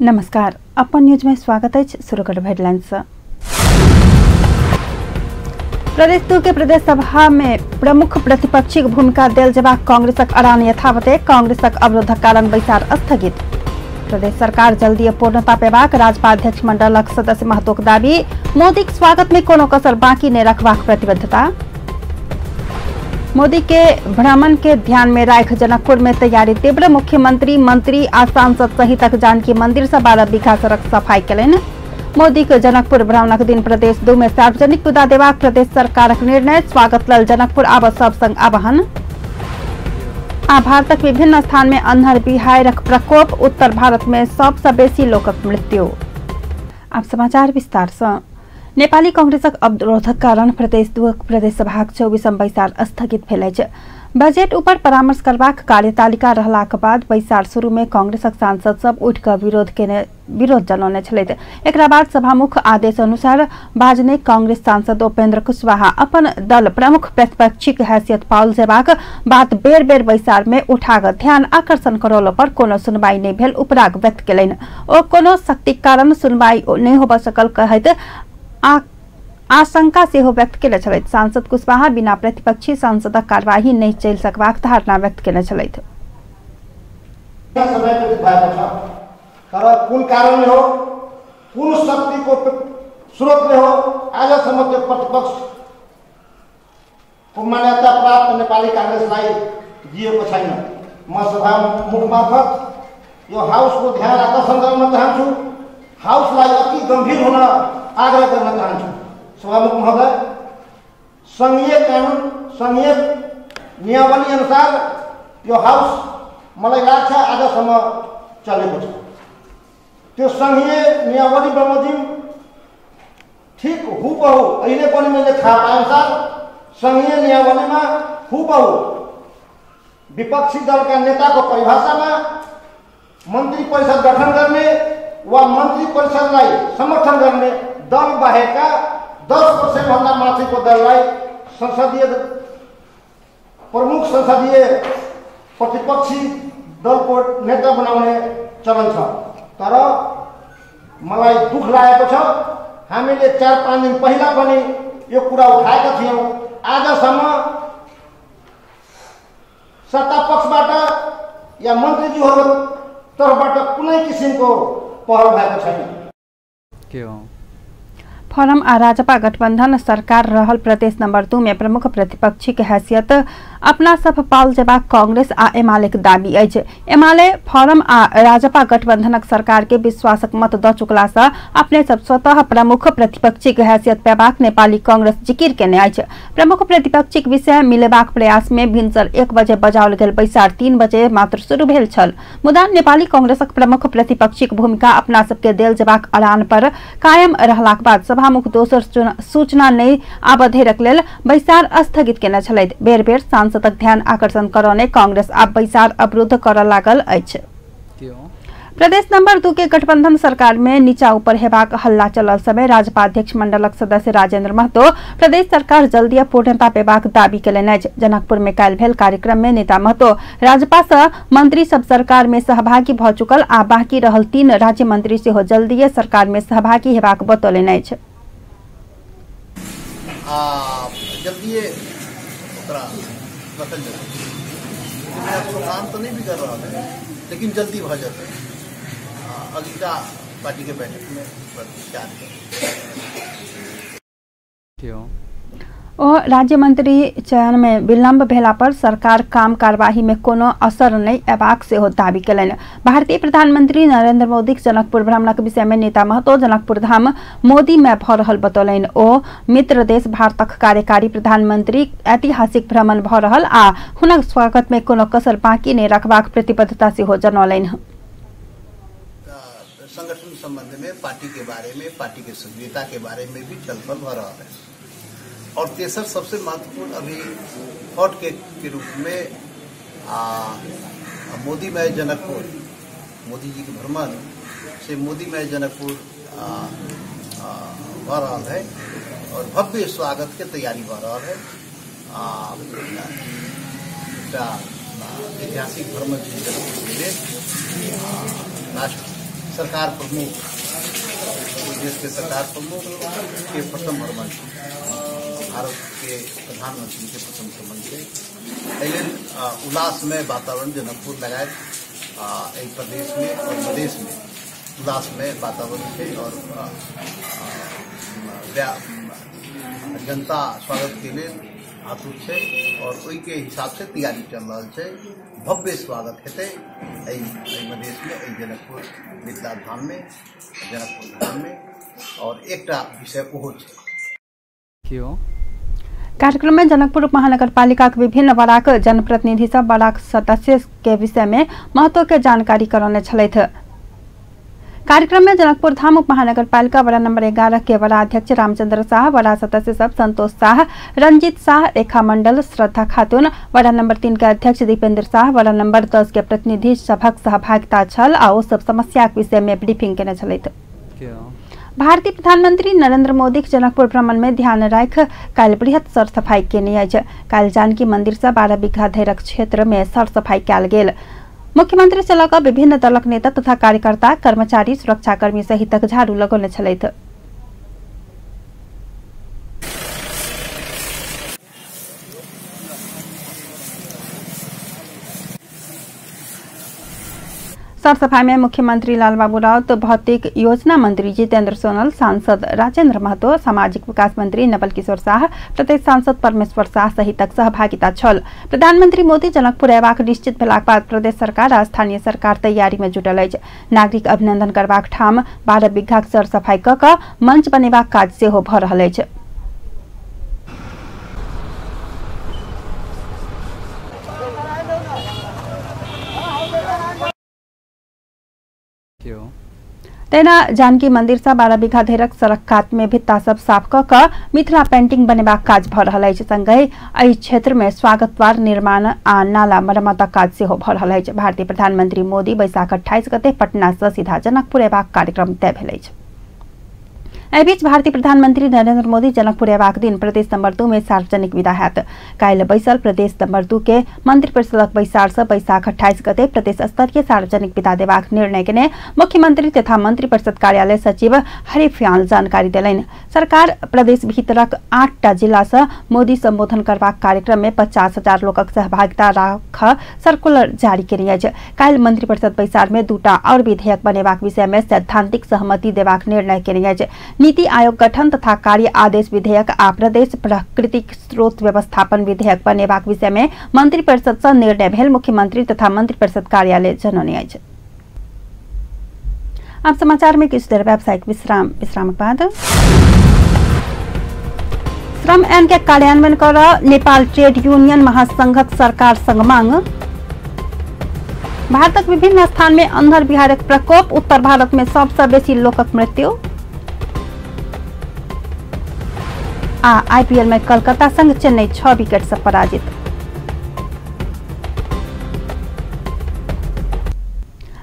नमस्कार, अपन न्यूज में स्वागत है। शुरू करब हेडलाइंस। प्रदेश 2 के प्रदेश सभा में प्रमुख प्रतिपक्षी भूमिका देल जेबाक कांग्रेसक अड़ान यथावते, कांग्रेसक अवरोधक कारण बैसार स्थगित। प्रदेश सरकार जल्दी पूर्णता पेबाक राजपा अध्यक्ष मंडलक सदस्य महतोक दावी, मोदीक स्वागत में कोनो कसर बाकी नहीं रखबाक प्रतिबद्धता। मोदी के भ्रमण के ध्यान में राख जनकपुर में तैयारी तीव्र, मुख्यमंत्री मंत्री आ सांसद सहितक जानकी मंदिर से 12 बीघा सड़क सफाई केलनि। मोदी के जनकपुर भ्रमणक दिन प्रदेश 2 में सार्वजनिक विदा देबाक प्रदेश सरकारक निर्णय, स्वागत लेल जनकपुर आब सब संग आह्वान। आ भारतक विभिन्न स्थान में अन्हर बिहारक प्रकोप, उत्तर भारत में सबसँ बेसी लोकक मृत्यु। आब समाचार विस्तार से। नेपाली कांग्रेसक अवरोधक कारण प्रदेश 2 प्रदेश सभाक 24म बैसार स्थगित भेल अछि। बजट ऊपर परामर्श करबाक कार्यतालिका रहलाक बाद बैसार शुरू में कांग्रेसक सांसद सब उठि कऽ विरोध जनौने छलथि। एकरा बाद सभामुख आदेश अनुसार बाजने कांग्रेस सांसद उपेंद्र कुशवाहा अपन दल प्रमुख प्रतिपक्षीक हैसियत पाओल जेबाक बात बेर बेर बैसार में उठा कऽ ध्यान आकर्षण करौलो पर कोनो सुनवाई नहि भेल उपराग व्यक्त केलनि। ओ कोनो शक्तिक कारण सुनवाई नहि होबऽ सकल कहैत आशंका सेहो व्यक्त केने छलथि। सांसद कुशवाहा बिना प्रतिपक्षी सांसदक कार्यवाही नहि चलि सकबाक धारणा व्यक्त केने छलथि। तर कुन कारणले हो, कुन शक्तिको स्रोतले हो, आजसम्म त्यो प्रतिपक्षको मान्यता प्राप्त नेपाली कांग्रेसलाई दिएको छैन। म सभामुख मार्फत यो हाउसको ध्यान आकर्षण गर्न चाहन्छु, हाउसलाई अति गम्भीर हुन आग्रह गर्न चाहन्छु। सभामुख महोदय, संघीय कानुन संघीय नियमावली अनुसार यो हाउस मलाई लाग्छ आजसम्म चलेको छ। त्यो संघीय नियमावली बमोजिम ठिक हुबहु अहिले पनि मैले थाहा पाएअनुसार संघीय नियमावलीमा हुबहु विपक्षी दलका नेताको परिभाषामा मन्त्री परिषद गठन गर्ने वा मन्त्री परिषदलाई समर्थन गर्ने दल बाहेकका 10% भन्दा माथिको दललाई संसदीय प्रमुख संसदीय प्रतिपक्षी दलको नेता बनाउने चलन छ। तर मलाई दुःख लागेको छ, हामीले 4-5 दिन पहिला पनि यो कुरा उठाएका थियौँ। आजसम्म सत्ता पक्षबाट या मन्त्रीज्यूहरूको तर्फबाट कुनै किसिमको पहल भएको छैन। के हो फोरम आ राजपा गठबंधन सरकार रहल प्रदेश नंबर 2 में प्रमुख प्रतिपक्षी के हैसियत अपना सब पाओल जेबाक कांग्रेस आ एमाले के दावी अछि। एमाले फोरम आ राजपा गठबंधनक सरकार के विश्वासक मत द चुकला से अपने सब स्वतः प्रमुख प्रतिपक्षी के हैसियत पेबाक नेपाली कांग्रेस जिकिर केने अछि। प्रमुख प्रतिपक्षी के विषय मिलेबाक प्रयास में भिनसर 1 बजे बजाओल गेल बैसार 3 बजे मात्र शुरू भेल छल। मुदा नेपाली कांग्रेसक प्रमुख प्रतिपक्षी के भूमिका अपना सबके देल जेबाक अड़ान पर कायम रहलाक बाद सभामुख दोसर सूचना नहि आबऽ धरिक लेल बैसार स्थगित केने छलथि। बेर बेर सांसदक ध्यान आकर्षण करौने कांग्रेस आब बैसार अवरुद्ध करऽ लागल अछि। प्रदेश नंबर 2 के गठबंधन सरकार में नीचा ऊपर हेबाक हल्ला चलल समय राजपा अध्यक्ष मंडलक सदस्य राजेंद्र महतो प्रदेश सरकार जल्दी पूर्णता पेबाक दावी केलनि अछि। जनकपुर में काल्हि भेल कार्यक्रम में नेता महतो राजपा सँ मंत्री सब सरकार में सहभागी भऽ चुकल आ बाकी रहल 3 राज्य मंत्री सेहो जल्दीए सरकार में सहभागी हेबाक बतौलनि अछि। जल्दीए रखल जेतै, काम तो नहीं बिगड़ रहा है लेकिन जल्दी भऽ जेतै। अगिला पार्टी के बैठक में विचार। ओ राज्य मंत्री चयन में विलंब भेला पर सरकार काम कार्यवाही में कोनो असर नहि अयबाक सेहो दावी केलनि। भारतीय प्रधानमंत्री नरेंद्र मोदीक जनकपुर भ्रमणक विषय में नेता महतो जनकपुर धाम मोदी में भऽ रहल बतौलनि। ओ मित्र देश भारतक कार्यकारी प्रधानमंत्री ऐतिहासिक भ्रमण भऽ रहल आ हुनक स्वागत में कोनो कसर बाकी नहि रखबाक प्रतिबद्धता सेहो जनौलनि। संगठन संबंध में पार्टी के बारे में, पार्टी के सक्रियता के बारे में भी छलफल भऽ रहा है। और तेसर सबसे महत्वपूर्ण अभी हॉट केक के रूप में मोदी मय जनकपुर, मोदी जी के भ्रमण से मोदी मय जनकपुर भऽ रहा है और भव्य स्वागत के तैयारी भऽ रहा है। ऐतिहासिक भ्रमण जनकपुर के राष्ट्र सरकार प्रमुख, देश के सरकार प्रमुख के प्रथम भ्रमण, भारत के प्रधानमंत्री के प्रथम भ्रमण छै। एहि लेल उल्लासमय वातावरण जनकपुर लगायत एहि प्रदेश में और प्रदेश में उल्लासमय वातावरण छै और जनता स्वागत के लेल आतुर छै और ओहि के हिसाब से तैयारी चल रहा छै। भव्य स्वागत हेतै एहि मधेश में, एहि जनकपुर मिथिला धाम में, जनकपुर धाम में। और एकटा विषय ओहो छै। कार्यक्रम में जनकपुर उपमहानगरपालिका के विभिन्न वड़ाक जनप्रतिनिधि सब वड़ाक सदस्य के विषय में महत्व के जानकारी करौने छलथि। कार्यक्रम में जनकपुर धाम उपमहानगरपालिका वड़ा नंबर 11 के वड़ा अध्यक्ष रामचंद्र शाह, वड़ा सदस्य सब संतोष शाह, रंजीत शाह, रेखा मंडल, श्रद्धा खातून, वड़ा नंबर 3 के अध्यक्ष दीपेंद्र शाह, वड़ा नंबर 10 के प्रतिनिधि सभक सहभागिता छल आ ओ सब समस्या के विषय में ब्रीफिंग केने छलथि। भारतीय प्रधानमंत्री नरेंद्र मोदी के जनकपुर भ्रमण में ध्यान राख काल्हि बृहत सरसफाई केने अछि। काल्हि जानकी मंदिर से 12 बीघा धरिक क्षेत्र में सरसफाई कयल गेल। मुख्यमंत्री से लऽ कऽ विभिन्न दलक नेता तथा कार्यकर्ता, कर्मचारी, सुरक्षाकर्मी सहितक झाड़ू लगौने छलथि। सरसफाई में मुख्यमंत्री लालबाबू राउत, भौतिक योजना मंत्री जितेंद्र सोनल, सांसद राजेंद्र महतो, सामाजिक विकास मंत्री नवल किशोर शाह, प्रदेश सांसद परमेश्वर शाह सहितक सहभागिता छल। प्रधानमंत्री मोदी जनकपुर अयबाक निश्चित भेलाक बाद प्रदेश सरकार आ स्थानीय सरकार तैयारी में जुटल अछि। नागरिक अभिनंदन करबाक ठाम 12 बीघाक सरसफाई कऽ कऽ मंच बनेबाक काज सेहो भऽ रहल अछि। तहिना जानकी मंदिर से 12 बीघा धरिक सड़क कात में भित्ता सब साफ कऽ कऽ मिथिला पेंटिंग बनेबाक काज भऽ रहल अछि। संगहि एहि क्षेत्र में स्वागत द्वार निर्माण आ नाला मरम्मतक काज सेहो भऽ रहल अछि। भारतीय प्रधानमंत्री मोदी बैसाख 28 गते पटना से सीधा जनकपुर अयबाक कार्यक्रम तय भेल अछि। एहि बीच भारतीय प्रधानमंत्री नरेंद्र मोदी जनकपुर अयबाक दिन प्रदेश नंबर 2 में सार्वजनिक विदा हैत। काल्हि बैसल प्रदेश नंबर 2 के मंत्रिपरिषदक बैसार से बैसाख 28 गते प्रदेश स्तरीय सार्वजनिक विदा देबाक निर्णय केने मुख्यमंत्री तथा मंत्रिपरिषद कार्यालय सचिव हरि फ्याल जानकारी देलनि। सरकार प्रदेश भीतरक 8टा जिला से मोदी संबोधन करबाक कार्यक्रम में 50,000 लोकक सहभागिता राख सर्कुलर जारी केने अछि। काल्हि मंत्रिपरिषद बैसार में 2टा और विधेयक बनेबाक विषय में सैद्धांतिक सहमति देबाक निर्णय केने अछि। नीति आयोग गठन तथा कार्य आदेश विधेयक आ प्रदेश प्राकृतिक स्रोत व्यवस्थापन विधेयक बनेबाक विषय में मंत्रिपरिषद से निर्णय भेल मुख्यमंत्री तथा मंत्रिपरिषद कार्यालय जनौने अछि। अब समाचार में किछु देर व्यावसायिक विश्राम, विश्राम के बाद श्रम ऐन के कार्यान्वयन कर नेपाल ट्रेड यूनियन महासंघक सरकार संग मांग। भारतक विभिन्न स्थान में अंधर बिहारक प्रकोप, उत्तर भारत में सबसे बेसी लोकक मृत्यु। आ आईपीएल में कलकत्ता संग चेन्नई 6 विकेट से पराजित।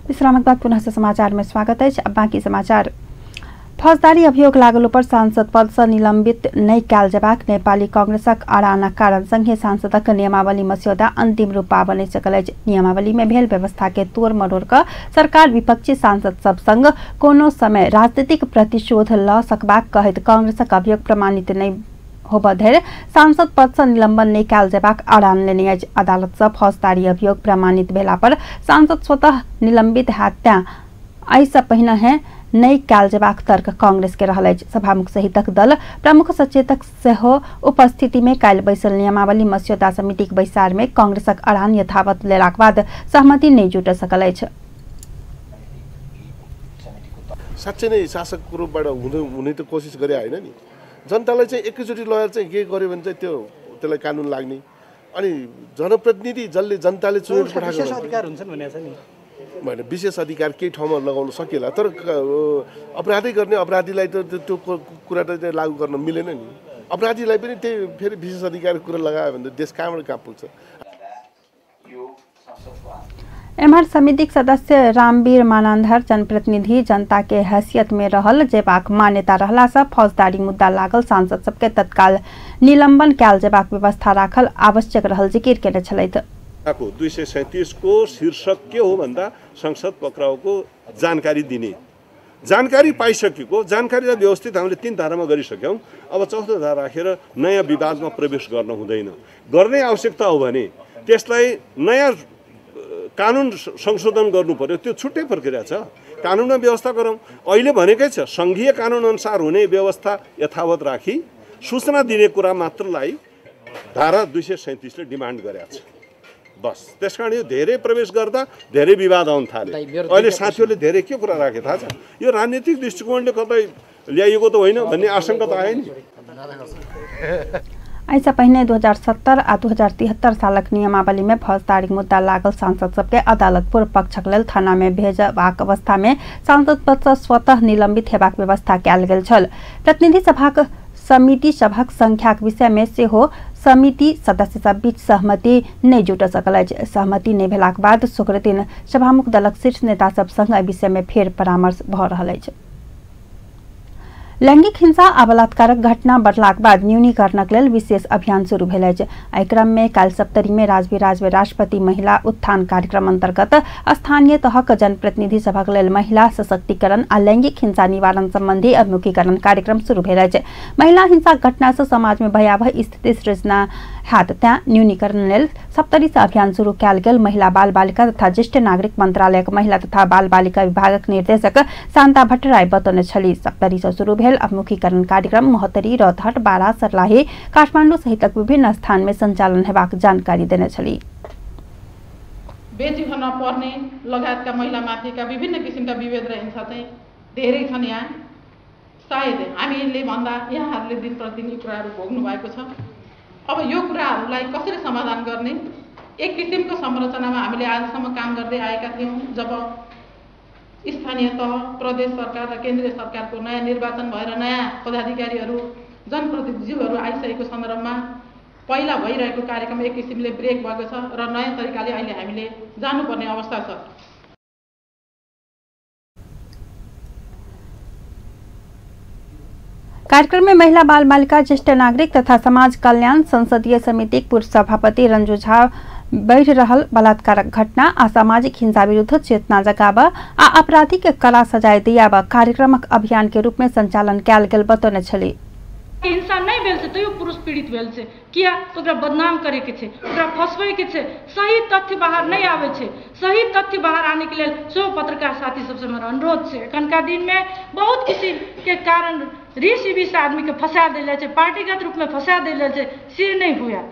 विश्रामक बाद पुनः से समाचार में स्वागत है। अब बाकी समाचार। फौजदारी अभियोग लागल पर सांसद पद से निलंबित नहीं कयल जयबाक नेपाली कांग्रेसक अड़ानक कारण संघीय सांसदक नियमावली मस्यौदा अंतिम रूप पाबि नहि सकल अछि। नियमावली में भेल व्यवस्था के तोड़ मरोड़ कऽ सरकार विपक्षी सांसद सब संग कोनो समय राजनीतिक प्रतिशोध लऽ सकबाक कहैत कांग्रेसक अभियोग प्रमाणित नहि होबऽ धरि सांसद पद से निलंबन नहि कयल जयबाक अड़ान लेने अछि। अदालत से फौजदारी अभियोग प्रमाणित भेला पर सांसद स्वतः निलंबित हैत, तें एहिसँ पहिने नहि कयल जयबाक तर्क कांग्रेस के रहल अछि। सभामुख सहितक दल प्रमुख सचेतक सेहो उपस्थिति में काल्हि बैसल नियमावली मस्यौदा समितिक बैसार में कांग्रेसक अड़ान यथावत लेलाक बाद सहमति नहि जुट सकल अछि। साँच्चै नै शासकको रूपबाट हुने त कोसिस गरे होइन नि, जनतालाई चाहिँ एकैचोटि लगेर चाहिँ के गर्यो भने चाहिँ त्यो त्यसलाई कानुन लाग्ने, अनि जनप्रतिनिधि जसले जनताले चुनेर पठाएको विशेष अधिकार हुन्छन् भनेको छ नि, होइन विशेष अधिकार केही ठाउँमा लगाउन सकिएला, तर अपराधै गर्ने अपराधीलाई त त्यो कुरा त लागू गर्न मिलेन नि। अपराधीलाई पनि त्यही फेरि विशेष अधिकारको कुरा लगायो भने त देश कहाँबाट कहाँ पुग्छ। एम्हर समितिक सदस्य रामवीर मानान्धर जनप्रतिनिधि जनता के हैसियत में रहल जेबाक मान्यता रहला से फौजदारी मुद्दा लागल सांसद सबके तत्काल निलंबन कयल जेबाक व्यवस्था राखल आवश्यक रहल जिकिर केने छलथि। को 237 को शीर्षक के हो भन्दा संसद पक्राउको जानकारी दिने। जानकारी पाइसकेको जानकारीलाई व्यवस्थित हामीले 3 धारामा गरिसक्यौँ। अब चौथो धारा राखेर नयाँ विवादमा प्रवेश गर्न हुँदैन। गर्ने आवश्यकता हो भने त्यसलाई नयाँ कानुन संशोधन गर्नु पर्यो, त्यो छुट्टै प्रक्रिया छ। कानुनमा व्यवस्था गरौँ। अहिले भनेकै छ सङ्घीय कानुन अनुसार हुने व्यवस्था यथावत राखी सूचना दिने कुरा मात्रलाई धारा 237 ले डिमान्ड गरेको छ। बस, त्यसकारण यो धेरै प्रवेश गर्दा धेरै विवाद आउन थाल्यो। अहिले साथीहरूले धेरै के कुरा राखे थाहा छ, यो राजनीतिक दृष्टिकोणले कतै ल्याइएको त होइन भन्ने आशंका त आयो नि। एहिसँ पहिने 2070 आ 2073 सालक नियमावली में फौजदारी मुद्दा लागल सांसद सबके अदालत पूर्व पक्षक लेल थाना में भेजबाक अवस्था में सांसद पद सँ स्वतः निलंबित हेबाक व्यवस्था कयल गेल छल। प्रतिनिधि सभाक समिति सभक संख्याक विषय में सेहो समिति सदस्य सब बीच सहमति नहि जुट सकल अछि। सहमति नहि भेलाक बाद शुक्र दिन सभामुख दलक शीर्ष नेता सब संग एहि विषय में फेर परामर्श भऽ रहल अछि। लैंगिक हिंसा आ बलात्कारक घटना बढ़लाक बाद न्यूनीकरणक लेल विशेष अभियान शुरू भेल अछि। एहि क्रम में काल्हि सप्तरी में राजविराज में राष्ट्रपति महिला उत्थान कार्यक्रम अंतर्गत स्थानीय तहक जनप्रतिनिधि सभक लेल महिला सशक्तिकरण आ लैंगिक हिंसा निवारण संबंधी अभिमुखीकरण कार्यक्रम शुरू भेल अछि। महिला हिंसा घटना से समाज में भयावह स्थिति सृजना हैत, तें न्यूनीकरण लेल सप्तरी से अभियान शुरू कयल गेल महिला बाल बालिका तथा ज्येष्ठ नागरिक मंत्रालयक महिला तथा बाल बालिका विभागक निर्देशक शान्ता भट्टराई बतौने छलीह। सप्तरी से शुरू भेल अभिमुखीकरण कार्यक्रम महोत्तरी, रौतहट, बारा, सर्लाही, काठमाडौँ सहितक विभिन्न स्थान में संचालन हेबाक जानकारी देने छलीह। बेची खान पर्ने लगायतका महिलामाथिका विभिन्न किसिमका विभेद र हिंसा चाहिँ धेरै छन्। यहाँ सायद हामीले भन्दा यहाँहरूले दिन प्रतिदिन यी कुराहरू भोग्नु भएको छ। अब यो कुराहरूलाई कसरी समाधान गर्ने, एक किसिमको संरचनामा हामीले आजसम्म काम गर्दै आएका थियौँ। जब स्थानीय तह, प्रदेश सरकार र केन्द्रीय सरकारको नयाँ निर्वाचन भएर नयाँ पदाधिकारीहरू, जनप्रतिनिधिहरू आइसकेको सन्दर्भमा पहिला भइरहेको कार्यक्रम एक किसिमले ब्रेक भएको छ र नयाँ तरिकाले अहिले हामीले जानुपर्ने अवस्था छ। कार्यक्रम में महिला बाल बालिका ज्येष्ठ नागरिक तथा समाज कल्याण संसदीय समिति पूर्व सभापति रंजू झा बढ़ि रहल बलात्कारक घटना आ सामाजिक हिंसा विरुद्ध चेतना जगाब आ अपराधी के कड़ा सजाय दियाब कार्यक्रमक अभियान के रूप में संचालन कयल गेल बतौने छलीह। हिंसा नहीं भेल छै तैयो पुरुष पीड़ित भेल छै, किया? तो ओकरा बदनाम करे के छै, ओकरा फंसबै के छै। सही तथ्य बाहर नहीं आबै छै। सही तथ्य बाहर आने के लेल सेहो पत्रकार साथी सबसे हमर अनुरोध छै। एखनका दिनमे बहुत किसिमके कारण ऋषि विष आदमीके फंसा देल जाइ छै, पार्टीगत रूपमे फंसा देल जाइ छै, से नहि हुए।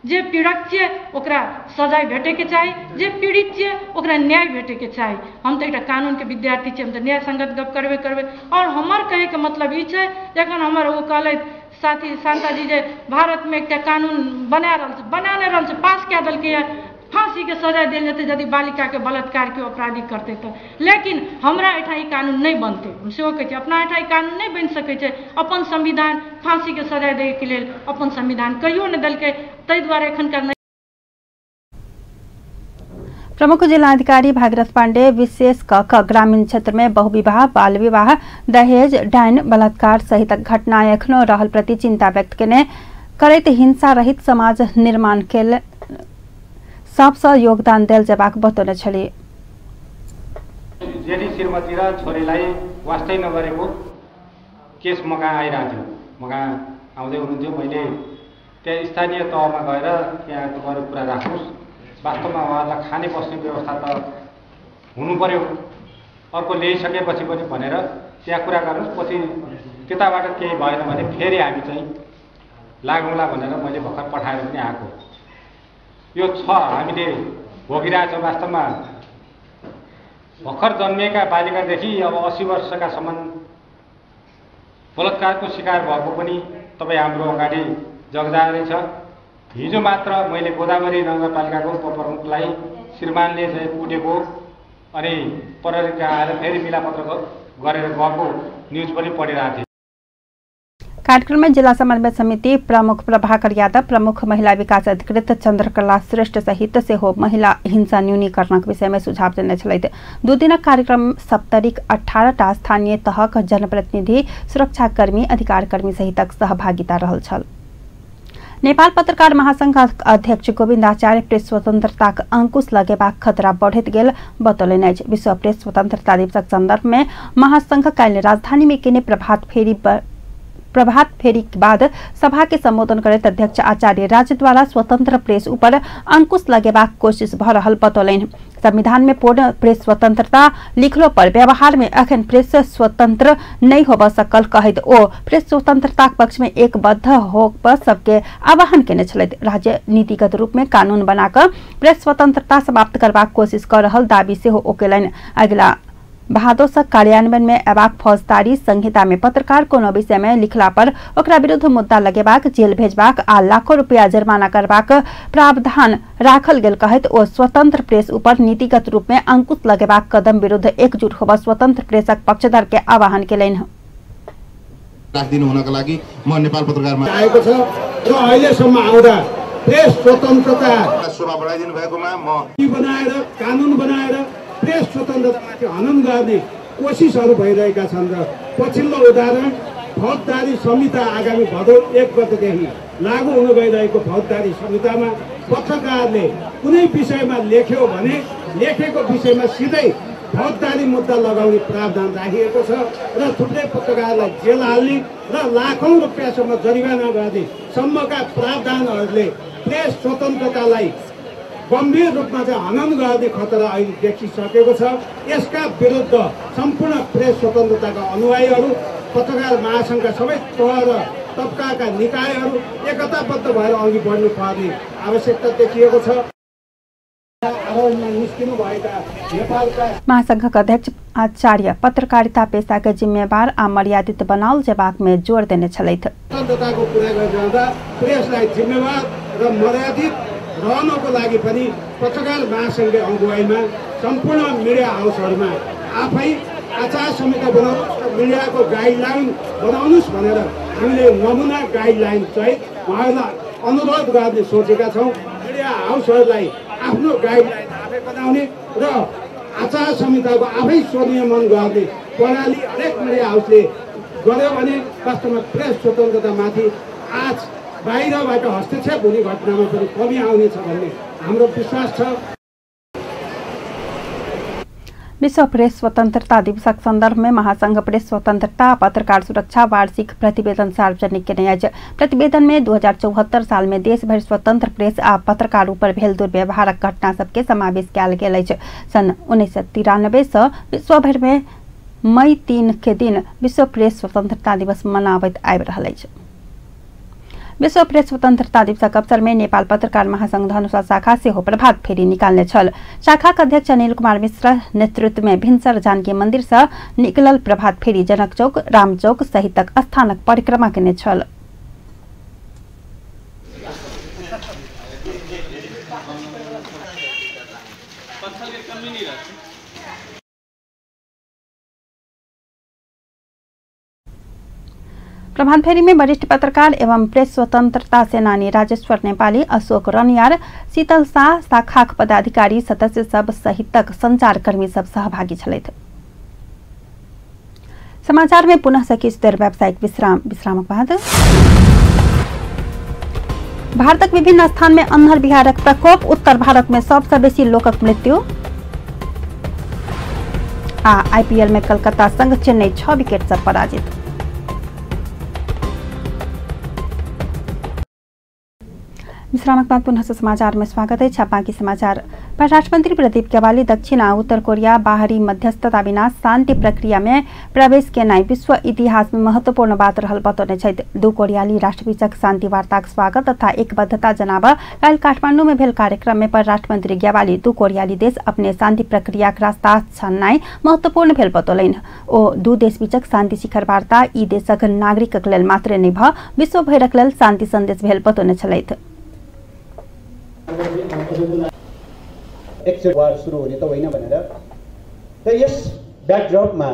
जे पीड़क छियै ओकरा सजाय भेटैके चाही, जे पीड़ित छियै ओकरा न्याय भेटैके चाही। हम तऽ एकटा कानूनके विद्यार्थी छियै, हम तऽ न्याय संगत गप करबे करबै। आओर हमर कहैके मतलब ई छै, जखन हमर ओ कहलथि साथी शान्ताजी जे भारतमे एकटा कानून बना रहल छै, बना नहि रहल छै, पास कए देलकैए, फाँसीके सजाय देल जेतै यदि बालिकाके बलात्कार केओ अपराधी करतै तऽ। लेकिन हमरा एहिठाम ई कानून नहि बनतै, हम सेहो कहै छी, अपना एहिठाम ई कानून नहि बनि सकै छै। अपन संविधान फाँसीके सजाय दैके लेल अपन संविधान कहियो नहि देलकै, ताहि दुआरे एखनका नहि। प्रमुख जिलाधिकारी भागीरथ पांडे विशेष क ग्रामीण क्षेत्र में बहुविवाह, बाल विवाह, दहेज, डाइन, बलात्कार सहितक घटना एखनो रहल प्रति चिंता व्यक्त केने करैत हिंसा रहित समाज निर्माण के सबसँ योगदान देल जेबाक बतौने छलीह। जेठी श्रीमती र छोरीलाई वास्तै नगरेको केस म कहाँ आइरहेको थियो, म कहाँ आउँदै हुनुहुन्थ्यो। मैले त्यहाँ स्थानीय तहमा गएर त्यहाँ तपाईँहरू कुरा राख्नुहोस्, वास्तवमा उहाँहरूलाई खाने बस्ने व्यवस्था त हुनु पर्यो, अर्को ल्याइसकेपछि पनि भनेर त्यहाँ कुरा गर्नुहोस्, पछि त्यताबाट केही भएन भने फेरि हामी चाहिँ लागौँला भनेर मैले भर्खर पठाएर पनि आएको। यो छ हामीले भोगिरहेछौँ। वास्तवमा भर्खर जन्मिएका बालिकादेखि अब 80 वर्षकासम्म बलात्कारको शिकार भएको पनि तपाईँ हाम्रो अगाडि जगजाहेरै छ। हिजो मात्र मैले गोदावरी नगरपालिकाको उपप्रमुखलाई श्रीमानले चाहिँ कुटेको अनि प्रहरी कहाँ आएर फेरि मिलापत्र गरेर गएको न्युज पनि पढिरहेको थिएँ। कार्यक्रम में जिला समन्वय समिति प्रमुख प्रभाकर यादव, प्रमुख महिला विकास अधिकृत चंद्रकला श्रेष्ठ सहित सेहो महिला हिंसा न्यूनीकरणक विषय में सुझाव देने छलथि। 2 दिनक कार्यक्रम सप्तरीक 18टा स्थानीय तहक जनप्रतिनिधि, सुरक्षाकर्मी, अधिकारकर्मी सहितक सहभागिता रहल छल। नेपाल पत्रकार महासंघ अध्यक्ष गोविन्द आचार्य प्रेस स्वतंत्रताक अंकुश लगेबाक खतरा बढ़ैत गेल बतौलनि अछि। विश्व प्रेस स्वतंत्रता दिवसक संदर्भ में महासंघ काल्हि राजधानी में केने प्रभात फेरी के बाद सभा के संबोधन करैत अध्यक्ष आचार्य राज्य द्वारा स्वतंत्र प्रेस ऊपर अंकुश लगेबाक कोशिश भ रहल बतौलनि। संविधान में पूर्ण प्रेस स्वतंत्रता लिखलो पर व्यवहार में अखन प्रेस स्वतंत्र नहीं होब सकल कहैत ओ प्रेस स्वतंत्रता पक्ष में एकबद्ध होब सबके आह्वान केने छलथि। राज्य नीतिगत रूप में कानून बनाकर प्रेस स्वतंत्रता समाप्त करबाक कोशिश कर रहल दावी सेहो ओ केलनि। अगिला भादो से कार्यान्वयन में अयबाक फौजदारी संहिता में पत्रकार कोनो विषय में लिखला पर ओकरा विरुद्ध मुद्दा लगेबाक, जेल भेजबाक आ लाखों रुपया जरिमाना करबाक प्रावधान राखल गेल कहैत ओ स्वतंत्र प्रेस ऊपर नीतिगत रूप में अंकुश लगेबाक कदम विरुद्ध एकजुट होब स्वतंत्र प्रेसक पक्षधर के आह्वान केलनि। राखिदिनु हुनका लागि म नेपाल पत्रकारमा आएको छ र अहिलेसम्म आउँदा प्रेस स्वतन्त्रता शोभा बढाइदिनु भएकोमा म बनाएर कानुन बनाएर प्रेस स्वतन्त्रतामाथि हनन गर्ने कोसिसहरू भइरहेका छन् र पछिल्लो उदाहरण फौजदारी संहिता आगामी भदौ 1 गतेदेखि लागू हुन गइरहेको फौजदारी संहितामा पत्रकारले कुनै विषयमा लेख्यो भने लेखेको विषयमा सिधै फौजदारी मुद्दा लगाउने प्रावधान राखिएको छ र थुप्रै पत्रकारलाई जेल हाल्ने र लाखौँ रुपियाँसम्म जरिवाना गर्ने सम्मका प्रावधानहरूले प्रेस स्वतन्त्रतालाई गम्भीर रूपमा चाहिँ हनन गर्ने खतरा अहिले देखिसकेको छ। यसका विरुद्ध सम्पूर्ण प्रेस स्वतन्त्रताका अनुयायीहरू, पत्रकार महासङ्घका सबै तह र तबकाका निकायहरू एकताबद्ध भएर अघि बढ्नुपर्ने आवश्यकता देखिएको छ। आरोहणमा निस्किनु भएका नेपालका महासंघक अध्यक्ष आचार्य पत्रकारिता पेशा के जिम्मेवार आ मर्यादित बनाओल जेबाक में जोर देने छलथि। स्वतन्त्रताको कुरा गरिरहँदा प्रेसलाई जिम्मेवार र मर्यादित रहनको लागि पनि पत्रकार महासङ्घले अगुवाईमा सम्पूर्ण मिडिया हाउसहरूमा आफै आचार संहिता बनाउनुहोस् र मिडियाको गाइडलाइन बनाउनुहोस् भनेर हामीले नमुना गाइडलाइन चाहिँ उहाँहरूलाई अनुरोध गर्ने सोचेका छौँ। मिडिया हाउसहरूलाई आफ्नो गाइडलाइन आफै बनाउने र आचार संहिताको आफै स्वनियमन गर्ने प्रणाली हरेक मिडिया हाउसले गर्यो भने वास्तवमा प्रेस स्वतन्त्रतामाथि आज बाहिरबाट हस्तक्षेप हुने घटनामा पनि कमी आउनेछ भन्ने हाम्रो विश्वास छ। विश्व प्रेस स्वतंत्रता दिवसक संदर्भ में महासंघ प्रेस स्वतंत्रता पत्रकार सुरक्षा वार्षिक प्रतिवेदन सार्वजनिक केने अछि। प्रतिवेदन में 2074 साल में देशभरि स्वतंत्र प्रेस आ पत्रकार ऊपर भेल दुर्व्यवहारक घटना सबके समावेश कयल गेल अछि। सन् 1993 से विश्वभरि में मई 3 के दिन विश्व प्रेस स्वतंत्रता दिवस मनाबैत आबि रहल अछि। विश्व प्रेस स्वतंत्रता दिवसक अवसर में नेपाल पत्रकार महासंघ धनुषा शाखा सेहो प्रभात फेरी निकालने छल। शाखाक अध्यक्ष अनिल कुमार मिश्र नेतृत्व में भिनसर जानकी मंदिर से निकलल प्रभात फेरी जनक चौक, राम चौक सहितक स्थानक परिक्रमा केने छल। प्रभात फेरी में वरिष्ठ पत्रकार एवं प्रेस स्वतंत्रता सेनानी राजेश्वर नेपाली, अशोक रनियार, शीतल शाह, शाखाक पदाधिकारी सदस्य सब सहितक संचारकर्मी सब सहभागी छलथि। समाचार में पुनः से किछु देर व्यावसायिक विश्राम। विश्रामक बाद भारतक विभिन्न स्थान में अन्हर बिहारक प्रकोप, उत्तर भारत में सबसँ बेसी लोकक मृत्यु आ आईपीएल में कलकत्ता संग चेन्नई 6 विकेट से पराजित। विश्रामक बाद पुनः समाचार में स्वागत है। बाकी समाचार। परराष्ट्र मंत्री प्रदीप ज्ञवाली दक्षिण आ उत्तर कोरिया बाहरी मध्यस्थता बिना शांति प्रक्रिया में प्रवेश केनाइ विश्व इतिहास में महत्वपूर्ण बात रहल बतौने छथि। दू कोरियाली राष्ट्रबीचक शांति वार्ताक स्वागत तथा एकबद्धता जनाब काल्हि काठमांडू में भेल कार्यक्रम में परराष्ट्र मंत्री ज्ञवाली दू कोरियाली देश अपने शांति प्रक्रियाक रास्ता छाननाइ महत्वपूर्ण भेल बतौलनि। ओ दू देश बीचक शांति शिखर वार्ता ई देशक नागरिकक लेल मात्रे नहि भ विश्वभरिक लेल शांति संदेश भेल बतौने छलथि। एकचोटि वार सुरु हुने त होइन भनेर र यस ब्याकड्रपमा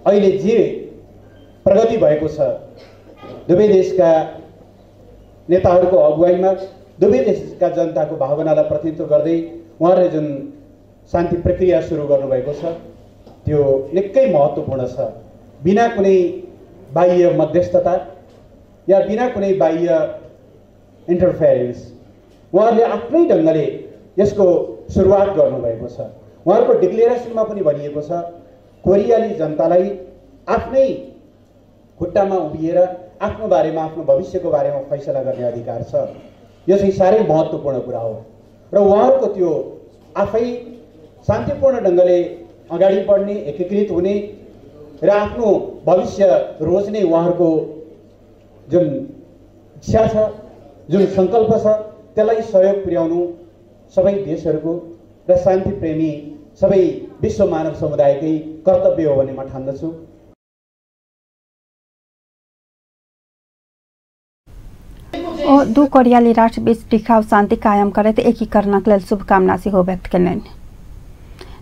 अहिले जे प्रगति भएको छ दुवै देशका नेताहरूको अगुवाईमा दुवै देशका जनताको भावनालाई प्रतिनिधित्व गर्दै उहाँहरूले जुन शान्ति प्रक्रिया सुरु गर्नुभएको छ त्यो निकै महत्त्वपूर्ण छ। बिना कुनै बाह्य मध्यस्थता या बिना कुनै बाह्य इन्टरफेरेन्स। उहाँहरूले आफ्नै ढङ्गले यसको सुरुवात गर्नुभएको छ। उहाँहरूको डिक्लेरेसनमा पनि भनिएको छ कोरियाली जनतालाई आफ्नै खुट्टामा उभिएर आफ्नो बारेमा, आफ्नो भविष्यको बारेमा फैसला गर्ने अधिकार छ। यो चाहिँ साह्रै महत्त्वपूर्ण कुरा हो र उहाँहरूको त्यो आफै शान्तिपूर्ण ढङ्गले अगाडि बढ्ने, एकीकृत हुने र आफ्नो भविष्य रोज्ने उहाँहरूको जुन इच्छा छ, जुन सङ्कल्प छ, त्यसलाई सहयोग पुर्याउनु सबै देशहरूको र शान्तिप्रेमी सबै विश्व मानव समुदायकै कर्तव्य हो भन्ने म ठान्दछु। ओ दू कोरियाली राष्ट्र बीच टिकाउ शान्ति कायम करैत एकीकरणक लेल शुभकामना सेहो व्यक्त केलनि।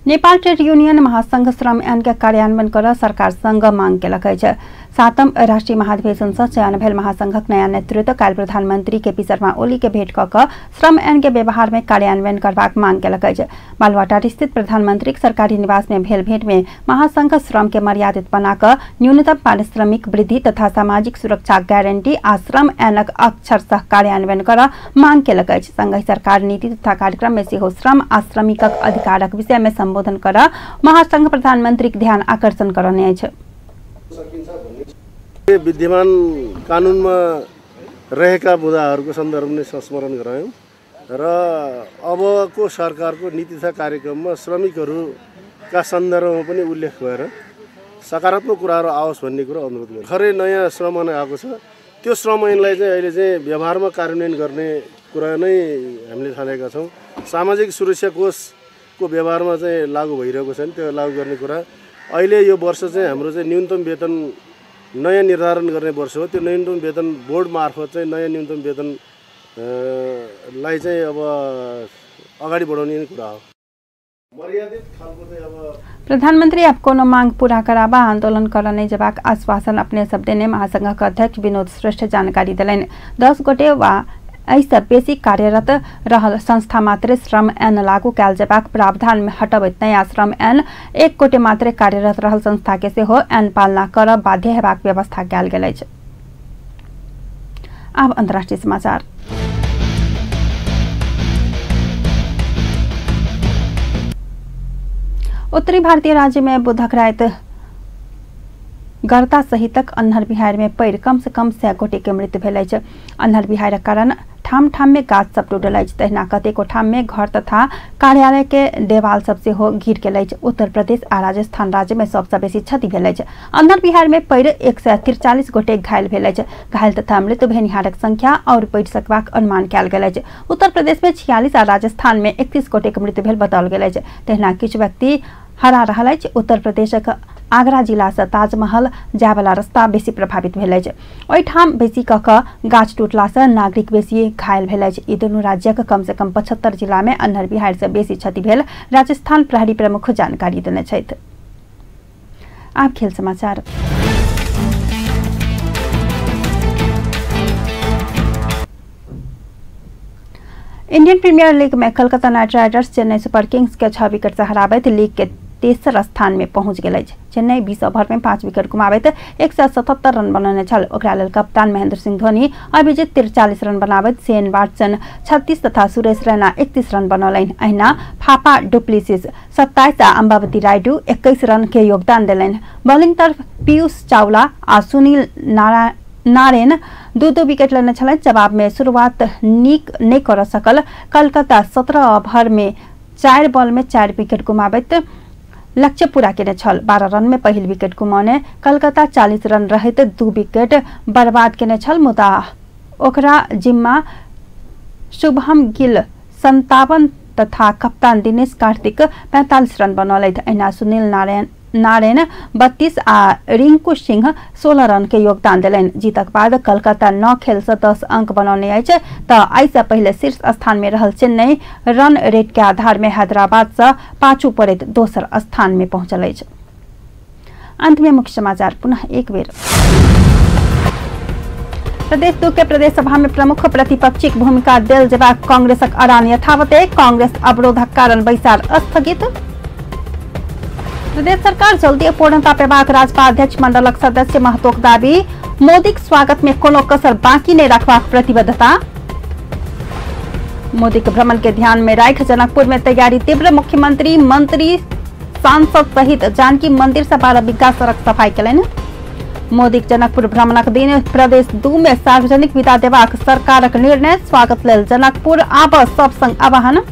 नेपाल ट्रेड यूनियन महासंघ श्रम ऐन के कार्यान्वयन कर सरकारसँग मांग केलक अछि। सातम राष्ट्रीय महाधिवेशन से चयन भेल महासंघक नया नेतृत्व काल्हि प्रधानमंत्री केपी शर्मा ओली के भेंट क कऽ श्रम ऐन के व्यवहार में कार्यान्वयन करबाक मांग केलक अछि। बालुवाटार स्थित प्रधानमंत्री सरकारी निवास में भेल भेंट में महासंघ श्रम के मर्यादित बना कऽ न्यूनतम पारिश्रमिक वृद्धि तथा सामाजिक सुरक्षा गारंटी आ श्रम ऐनक अक्षरशः कार्यान्वयन कर मांग केलक अछि। संगहि सरकार नीति तथा कार्यक्रम में सेहो श्रम आ श्रमिकक अधिकारक विषय में संबोधन कर महासंघ प्रधानमंत्री ध्यान आकर्षण करने अछि। विद्यमान कानुनमा रहेका मुद्दाहरूको सन्दर्भमा संस्मरण गरायौँ र अबको सरकारको नीति तथा कार्यक्रममा श्रमिकहरूका सन्दर्भमा पनि उल्लेख भएर सकारात्मक कुराहरू आओस् भन्ने कुरा अनुरोध गर्छु। भर्खरै नयाँ श्रम ऐन आएको छ, त्यो श्रम ऐनलाई चाहिँ अहिले चाहिँ व्यवहारमा कार्यान्वयन गर्ने कुरा नै हामीले ठानेका छौँ। सामाजिक सुरक्षा कोषको व्यवहारमा चाहिँ लागू भइरहेको छैन, त्यो लागू गर्ने कुरा। अहिले यो वर्ष चाहिँ हाम्रो चाहिँ न्यूनतम वेतन नयाँ निर्धारण गर्ने वर्ष हो। त्यो न्यूनतम वेतन बोर्ड मार्फत चाहिँ नयाँ न्यूनतम वेतन लाई चाहिँ अब अगाडि बढाउने नै कुरा हो। मर्यादित खालको चाहिँ अब प्रधानमंत्री अब कोनो मांग पूरा कराबा आंदोलन कर नहीं जबाक आश्वासन अपने शब्द ने महासंघक अध्यक्ष विनोद श्रेष्ठ जानकारी देलनि। 10 गोटे वा एहिसँ बेसी कार्यरत रहल संस्था मात्रे श्रम ऐन लागू कयल जेबाक प्रावधान में हटबैत नया श्रम ऐन 1 गोटे मात्रे कार्यरत रहल संस्था के सेहो ऐन पालना करब बाध्य हेबाक व्यवस्था कयल गेल अछि। आब अंतर्राष्ट्रीय समाचार। उत्तरी भारतीय राज्य में बुधक राति गर्दा सहितक अन्हर बिहार में पड़ि कम से कम 100 गोटे के मृत्यु भेल अछि। अन्हर बिहारक कारण ठाम ठाम में गाछ सब टूटल अछि, तहिना कतेको ठाम में घर तथा कार्यालय के देवाल सब सेहो गिर गेल अछि। उत्तर प्रदेश आ राजस्थान राज्य में सबसँ बेसी क्षति भेल अछि। अन्हर बिहार में पड़ि 143 गोटे घायल भेल अछि। घायल तथा मृत्यु भेनिहारक संख्या और बढ़ि सकबाक अनुमान कयल गेल अछि। उत्तर प्रदेश में 46 आ राजस्थान में 31 गोटे के मृत्यु भेल बताओल गेल अछि। तहिना किछु व्यक्ति हरा रहल अछि। उत्तर प्रदेशक आगरा जिला से ताजमहल जायवला रास्ता बेसी प्रभावित भेल अछि। ओहिठाम बेसी कऽ कऽ गाछ टूटला से नागरिक बेसी घायल भेल अछि। ई दुनू राज्यक कम से कम 75 जिला में अन्हर बिहार से बेसी क्षति भेल राजस्थान प्रहरी प्रमुख जानकारी देने छथि। आब खेल समाचार। इंडियन प्रीमियर लीग में Kolkata Knight Riders Chennai Super Kings के 6 विकेट से हराबैत लीग के तेसर स्थान में पहुंच गेल अछि। चेन्नई 20 ओवर में 5 विकेट गुमाबैत 177 रन बनौने छल। ओकरा लेल कप्तान महेंद्र सिंह धोनी अभिजीत 43 रन बनाबैत शेन वाटसन 36 तथा सुरेश रैना 31 रन बनौलनि। अहिना फाफा डुप्लिसिस 27 आ अंबावती रायडू 21 रन के योगदान देलनि। बॉलिंग तरफ पीयूष चावला आ सुनील नारायण 2-2 विकेट लेने छलनि। जवाब में शुरुआत नीक नहि कर सकल कलकत्ता 17 ओवर में 4 बॉल में 4 विकेट गुमाबैत लक्ष्य पूरा केने छल। 12 रन में पहिल विकेट गुमौने कलकत्ता 40 रन रहित 2 विकेट बर्बाद केने छल, मुदा ओकरा जिम्मा शुभम गिल 57 तथा कप्तान दिनेश कार्तिक 45 रन बनौलथि। अहिना सुनील नारायण 32 आ रिंकू सिंह 16 रन के योगदान देलनि। जीतक बाद कलकत्ता 9 खेल से 10 अंक बनौने अछि त एहिसँ पहिले शीर्ष स्थान में रहल चेन्नई रन रेट के आधार में हैदराबाद से पाछू पड़ैत दोसर स्थान में पहुंचल अछि। अंत में मुख्य समाचार पुनः एक बेर। प्रदेश 2 के प्रदेश सभा में प्रमुख प्रतिपक्षी भूमिका देल जेबाक कांग्रेसक अड़ान यथावते, कांग्रेस अवरोधक कारण बैसार स्थगित। प्रदेश सरकार जल्दी पूर्णता पेबाक राजपा अध्यक्ष मंडलक सदस्य महतोक दावी, मोदीक स्वागत में कोनो कसर बाकी नहीं रखबाक प्रतिबद्धता। मोदी के भ्रमण के ध्यान में राखि जनकपुर में तैयारी तीव्र। मुख्यमंत्री, मंत्री, सांसद सहित जानकी मंदिर से 12 बीघा सड़क सफाई केलनि। मोदी के जनकपुर भ्रमणक दिन प्रदेश 2 में सार्वजनिक विदा देबाक सरकारक निर्णय स्वागत लेल जनकपुर आब सब संग आह्वान।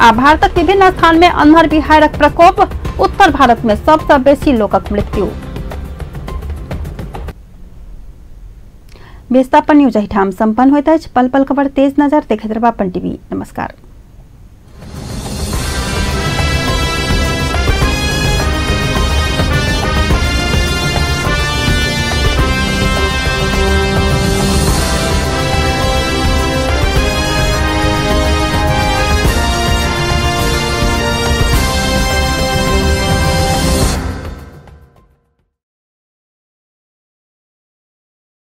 आ भारतक विभिन्न स्थान में अन्हर बिहारक प्रकोप, उत्तर भारत में सबसँ बेसी लोकक मृत्यु। विस्थापन न्यूज एहिठाम संपन्न होइत अछि। पल पल खबर तेज नजर देखैत रहब अपन टीवी। नमस्कार।